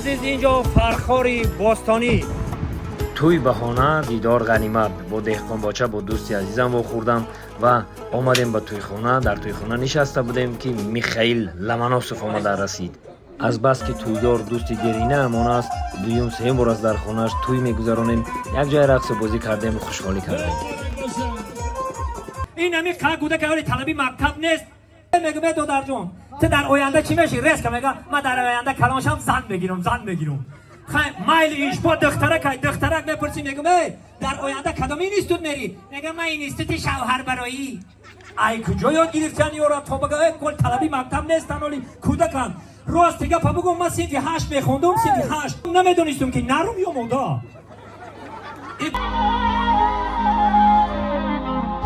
Азиз, инҷо Фархори бостонӣ. Тӯй баҳона, дидор ғанимат. Бо деҳқонбоча, бо дӯсти азизам вохӯрдам ва омадем ба тӯйхона. Дар тӯйхона нишаста будем, ки Михаил Ломоносов омада расид. Азбаски тӯйдор дӯсти деринаамон аст, дуюм сеюм бор аст дар хонааш тӯй мегузаронем. Якҷоя рақсу бозӣ кардему хушҳолӣ кардем. Ин ҳами қа кӯдака ҳоли талаби мактаб нест. Мегӯм: «Э, додарҷон, ту дар оянда чӣ мешӣ?» Резко мега: «Ман дар оянда калон шам, зан мегирам, зан мегирам». Хай, майли, иш бо духтарак ай, духтарак мепурсӣ, мегӯм: «Эй, дар оянда кадом институт мерӣ?» Мега: «Ман институти шавҳарбароӣ». Ай куҷо ёд гирифтан ёра? То бага э, кол талаби мактаб нестан, оли кӯдаканд. Рости гапа бугум, ман синфи 8 мехондум, синфи 8 намедонистум, ки нарум ё мода.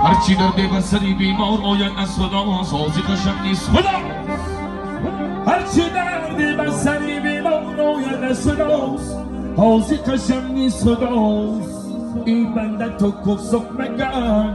Ҳарчи дарде бар сари бемор ояд, аз худост, ҳозиқашам низ худост. Ҳарчи дарде бар сари бемор ояд, аз худост, ҳозиқашам низ худост. Ин банда то куфсук меган.